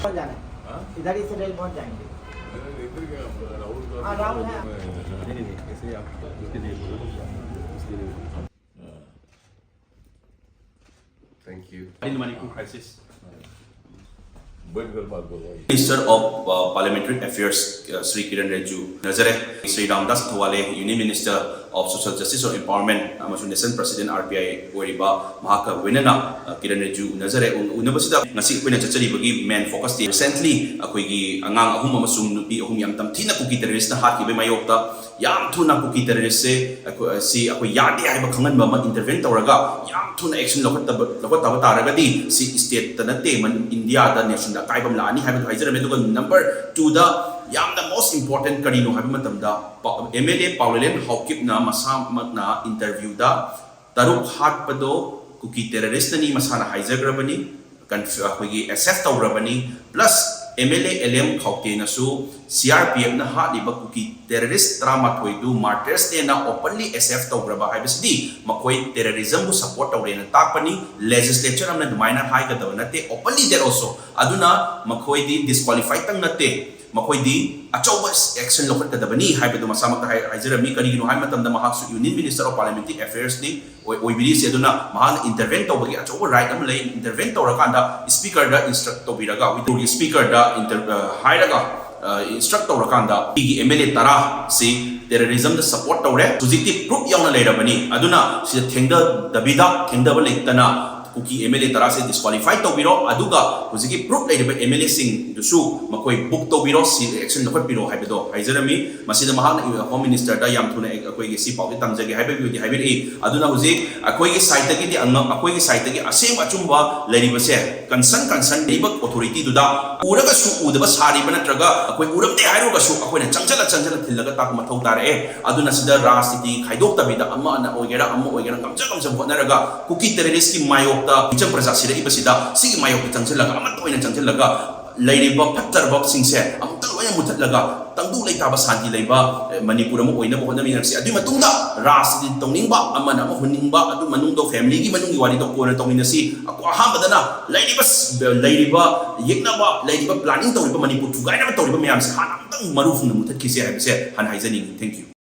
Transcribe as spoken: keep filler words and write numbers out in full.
बहुत जाना है। हाँ? इधर ही से रेल बहुत जाएंगे। अरे, इधर क्या, राहुल गांधी हाँ, राहुल है। नहीं, नहीं, नहीं, इसलिए आप उसके लिए बोलो, उसके लिए बोलो। Thank you. In the Manipur crisis. बैठ कर बात बोलो। Minister of, uh, Parliamentary Affairs, uh, Shri Kiren Rijiju ꯅꯖꯔꯦ꯫ Shri Ramdas ꯑꯊꯋꯥꯂꯦ, Union Minister of Social Justice and Empowerment ꯑꯃꯁꯨꯡ National President R P I ꯑꯣꯏꯔꯤꯕ ꯃꯍꯥꯛꯀ ꯂꯣꯏꯅꯅ, uh, ꯀꯤꯔꯟ ꯔꯤꯖꯤꯖꯨ ꯎꯅꯖꯔꯦ꯫ ꯎ-, ꯎꯅꯕꯁꯤꯗ ꯉꯁꯤ ꯑꯩꯈꯣꯏꯅ ꯆꯠꯆꯔꯤꯕꯒꯤ main focus ꯇꯤ recently ꯑꯩꯈꯣꯏꯒꯤ ꯑꯉꯥꯡ ꯑꯍꯨꯝ ꯑꯃꯁꯨꯡ ꯅꯨꯄꯤ ꯑꯍꯨꯝ ꯌꯥꯝ ꯇꯝꯊꯤꯅ ꯀꯨꯀꯤ terrorist ꯅ ꯍꯥꯠꯈꯤꯕꯒꯤ ꯃꯥꯌꯣꯛꯇ ꯌꯥꯝ ꯊꯨꯅ ꯀꯨꯀꯤ terrorist ꯁꯦ ꯑꯩꯈꯣꯏ, ꯁꯤ ꯑꯩꯈꯣꯏ ꯌꯥꯗꯦ ꯍꯥꯏꯕ ꯈꯪꯍꯟꯕ ꯑꯃ intervene ꯇꯧꯔꯒ ꯌꯥꯝ ꯊꯨꯅ action ꯂꯧꯈꯠꯇꯕ, ꯂꯧꯈꯠꯇꯕ ꯇꯥꯔꯒꯗꯤ ꯁꯤ state ꯇ ꯅꯠꯇꯦ, ꯃꯟ-, India ꯗ, nation ꯗ ꯑꯀꯥꯏꯕ ꯑꯃ ꯂꯥꯛꯑꯅꯤ ꯍꯥꯏꯕꯗꯨ ꯍꯥꯏꯖꯔꯝꯃꯤ꯫ ꯑꯗꯨꯒ number two ꯗ ꯌꯥꯝꯅ most important ꯀꯔꯤꯅꯣ ꯍꯥꯏꯕ ꯃꯇꯝꯗ ꯄꯥꯎ-, M L A ꯄꯥꯎꯂꯦꯂꯦꯟ ꯍꯥꯎꯀꯤꯞꯅ ꯃꯁꯥꯃꯛꯅ interview ꯗ ꯇꯔꯨꯛ ꯍꯥꯠꯄꯗꯣ ꯀꯨꯀꯤ terrorist ꯅꯅꯤ ꯃꯁꯥꯅ ꯍꯥꯏꯖꯈ꯭ꯔꯕꯅꯤ꯫ ꯀꯟꯐ-, ꯑꯩꯈꯣꯏꯒꯤ assess ꯇꯧꯔꯕꯅꯤ, plus M L A L M ꯈꯥꯎꯇꯦꯅꯁꯨ C R P F ꯅ ꯍꯥꯠꯂꯤꯕ ꯀꯨꯀꯤ terrorist ꯇꯔꯥꯃꯥꯊꯣꯏꯗꯨ martyrs ꯅꯦꯅ openly accept ꯇꯧꯈ꯭ꯔꯕ ꯍꯥꯏꯕꯁꯤꯗꯤ ꯃꯈꯣꯏ terrorism ꯕꯨ support ꯇꯧꯔꯦꯅ ꯇꯥꯛꯄꯅꯤ꯫ Legislature ꯑꯃꯅ ꯑꯗꯨꯃꯥꯏꯅ ꯍꯥꯏꯒꯗꯕ ꯅꯠꯇꯦ, openly that also꯫ ꯑꯗꯨꯅ ꯃꯈꯣꯏꯗꯤ disqualify ꯇꯪ ꯅꯠꯇꯦ, ꯃꯈꯣꯏꯗꯤ ꯑꯆꯧꯕ action ꯂꯧꯈꯠꯀꯗꯕꯅꯤ ꯍꯥꯏꯕꯗꯨ ꯃꯁꯥꯃꯛꯇ ꯍꯥꯏ-, ꯍꯥꯏꯖꯔꯝꯃꯤ꯫ ꯀꯔꯤꯒꯤꯅꯣ ꯍꯥꯏꯕ ꯃꯇꯝꯗ ꯃꯍꯥꯛꯁꯨ Union Minister of Parliamentary Affairs ꯅꯤ꯫ ꯑꯣꯏ-, ꯑꯣꯏꯕꯤꯔꯤꯁꯦ꯫ ꯑꯗꯨꯅ ꯃꯍꯥꯛꯅ intervene ꯇꯧꯕꯒꯤ ꯑꯆꯧꯕ right ꯑꯃ ꯂꯩ꯫ Intervene ꯇꯧꯔꯀꯥꯟꯗ speaker ꯗ instruct ꯇꯧꯕꯤꯔꯒ, with speaker ꯗ inter-, ꯑ, ꯍꯥꯏꯔꯒ, ꯑ, instruct ꯇꯧꯔꯀꯥꯟꯗ ꯑꯩꯒꯤ M L A ꯇꯔꯥ ꯁꯤ terrorism ꯗ support ꯇꯧꯔꯦ, ꯍꯧꯖꯤꯛꯇꯤ proof ꯌꯥꯎꯅ ꯂꯩꯔꯕꯅꯤ, ꯑꯗꯨꯅ ꯁꯤꯗ ꯊꯦꯡꯗꯗꯕꯤꯗ, ꯊꯦꯡꯗꯕ ꯂꯩꯇꯅ ꯀꯨꯀꯤ M L A ꯇꯔꯥ ꯁꯤ disqualify ꯇꯧꯕꯤꯔꯣ, ꯑꯗꯨꯒ ꯍꯧꯖꯤꯛꯀꯤ proof ꯂꯩꯔꯤꯕ M L A ꯁꯤꯡꯗꯨꯁꯨ ꯃꯈꯣꯏ book ꯇꯧꯕꯤꯔꯣ, ꯁꯤ action ꯂꯧꯈꯠꯄꯤꯔꯣ ꯍꯥꯏꯕꯗꯣ ꯍꯥꯏꯖꯔꯝꯃꯤ꯫ ꯃꯁꯤꯗ ꯃꯍꯥꯛꯅ Home Minister ꯗ ꯌꯥꯝ ꯊꯨꯅ ꯑꯩ-, ꯑꯩꯈꯣꯏꯒꯤ ꯁꯤ ꯄꯥꯎꯁꯦ ꯇꯝꯖꯒꯦ ꯍꯥꯏꯕꯒꯤꯕꯨꯗꯤ ꯍꯥꯏꯕꯤꯔꯛꯏ꯫ ꯑꯗꯨꯅ ꯍꯧꯖꯤꯛ ꯑꯩꯈꯣꯏꯒꯤ side ꯇꯒꯤꯗꯤ ꯑꯉ-, ꯑꯩꯈꯣꯏꯒꯤ side ꯇꯒꯤ ꯑꯁꯦꯡꯕ ꯑꯆꯨꯝꯕ ꯂꯩꯔꯤꯕꯁꯦ concern, concern ꯂꯩꯔꯤꯕ authority ꯗꯨꯗ ꯎꯔꯒꯁꯨ ꯎꯗꯕ ꯁꯥꯔꯤꯕ ꯅꯠꯇ꯭ꯔꯒ ꯑꯩꯈꯣꯏ ꯎꯔꯝꯗꯦ ꯍꯥꯏꯔꯨꯔꯒꯁꯨ ꯑꯩꯈꯣꯏꯅ ꯆꯪꯁꯤꯜꯂ, ꯆꯪꯁꯤꯜꯂ ꯊꯤꯜꯂꯒ ꯇꯥꯛꯄ ꯃꯊꯧ ꯇꯥꯔꯛꯑꯦ꯫ ꯑꯗꯨꯅ ꯁꯤꯗ ꯔꯥꯖꯅꯤꯇꯤ ꯈꯥꯏꯗꯣꯛꯇꯕꯤꯗ ꯑꯃꯅ ꯑꯣꯏꯒꯦꯔꯥ ꯑꯃ ꯑꯣꯏꯒꯦꯔꯥ ꯉꯝꯖ ꯉꯝꯖꯕ ꯍꯣꯠꯅꯔꯒ ꯀꯨꯀꯤ terrorist ꯀꯤ ꯃꯥꯌꯣꯛꯇ ꯃꯤꯆꯝ ꯄ꯭ꯔꯖꯥ ꯁꯤꯔꯛꯏꯕꯁꯤꯗ ꯁꯤꯒꯤ ꯃꯥꯌꯣꯛꯇ ꯆꯪꯁꯤꯜꯂꯒ ꯑꯃꯠꯇ ꯑꯣꯏꯅ ꯆꯪꯁꯤꯜꯂꯒ ꯂꯩꯔꯤꯕ ꯐꯠꯇꯔꯕꯁꯤꯡꯁꯦ ꯑꯃꯨꯛꯇꯪ ꯂꯣꯏꯅ ꯃꯨꯊꯠꯂꯒ ꯇꯪꯗꯨ ꯂꯩꯇꯥꯕ ꯁꯥꯟꯇꯤ ꯂꯩꯕ ꯃꯅꯤꯄꯨꯔ ꯑꯃ ꯑꯣꯏꯅꯕ ꯍꯣꯠꯅꯃꯤꯟꯅꯔꯁꯤ꯫ ꯑꯗꯨꯒꯤ ꯃꯇꯨꯡꯗ ꯔꯥꯖꯅꯤꯇꯤ ꯇꯧꯅꯤꯡꯕ, ꯑꯃꯅ ꯑꯃ ꯍꯨꯟꯅꯤꯡꯕ, ꯑꯗꯨ ꯃꯅꯨꯡꯗ ꯐꯦꯃꯤꯂꯤꯒꯤ ꯃꯅꯨꯡꯒꯤ ꯋꯥꯔꯤꯗꯣ ꯀꯣꯟꯅ ꯇꯧꯃꯤꯟꯅꯁꯤ꯫ ꯑꯍꯥꯟꯕꯗꯅ ꯂꯩꯔꯤꯕ ꯂꯩꯔꯤꯕ ꯌꯦꯛꯅꯕ, ꯂꯩꯔꯤꯕ ꯄ꯭ꯂꯥꯅꯤꯡ ꯇꯧꯔꯤꯕ, ꯃꯅꯤꯄꯨꯔ ꯊꯨꯒꯥꯏꯅꯕ ꯇꯧꯔꯤꯕ ꯃꯌꯥꯝꯁꯦ ꯍꯥꯟꯅ ꯑꯃꯨꯛꯇꯪ ꯃꯔꯨ ꯐꯨꯡꯅ ꯃꯨꯊꯠꯈꯤꯁꯦ ꯍꯥꯏꯕꯁꯦ ꯍꯥꯟꯅ ꯍꯥꯏꯖꯅꯤꯡꯉꯤ꯫ Thank you꯫